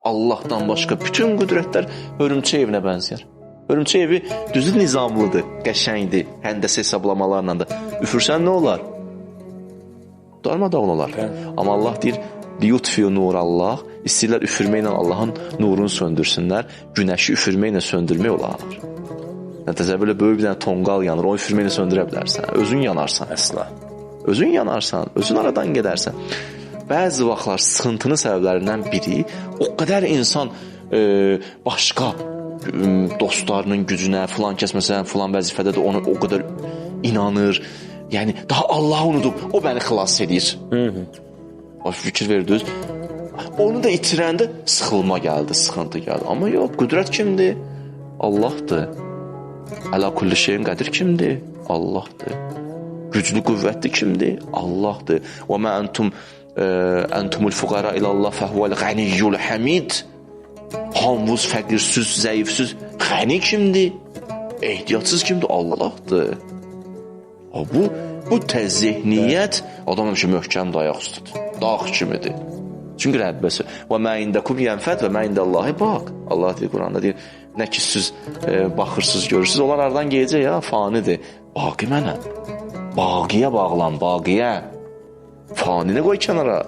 Allahdan başqa bütün qüdrətlər hörümçək evinə bənzəyər. Hörümçək evi düzü nizamlıdır, qəşəngdir, həndəsə hesablamalarla da. Üfürsən nə olar? Darmadağın olar. Amma Allah deyir, liyutfiu nurallah, istəyirlər üfürməklə Allahın nurunu söndürsünlər. Günəşi üfürməklə söndürmək olar. Yəni, təsəvvür elə böyük bir dənə tonqal yanır, onu üfürməklə söndürə bilərsən. Özün yanarsan. Əsla. Özün yanarsan, özün aradan gedərsən. Bəzi vaxtlar sıxıntının səbəblərindən biri o qədər insan başqa dostlarının gücünə, filan kəs məsələn filan vəzifədədir, ona o qədər inanır. Yəni daha Allahı unudub, o məni xilas edir. Bax, fikir verdiniz. Onu da itirəndə sıxılma gəldi, sıxıntı gəldi. Amma yox, qüdrət kimdir? Allahdır. Əla kulli şeyin qədir kimdir? Allahdır. Güclü, qüvvətli kimdir? Allahdır. Və mə entum entumul fuqara ilallah fəhuvel ganiyyul hamid. Hamınız fəqirsiz, zəifsiz. Qəni kimdir? Ehtiyatsız kimdir? Allahdır. Ha, bu təzehniyyət adam həmişə möhkəm dayaq üstüdür. Dağ kimidir. Çünki Rəbbəsi və mə indəkum yənfəd və mə indallahi baq. Allah deyir Quranda deyir, nə ki siz baxırsınız, görürsünüz, onlar aradan gedəcək ya, fanidir. Baqi mənəm. Baqiyə bağlan, baqiyə. Fanini qoy kənara.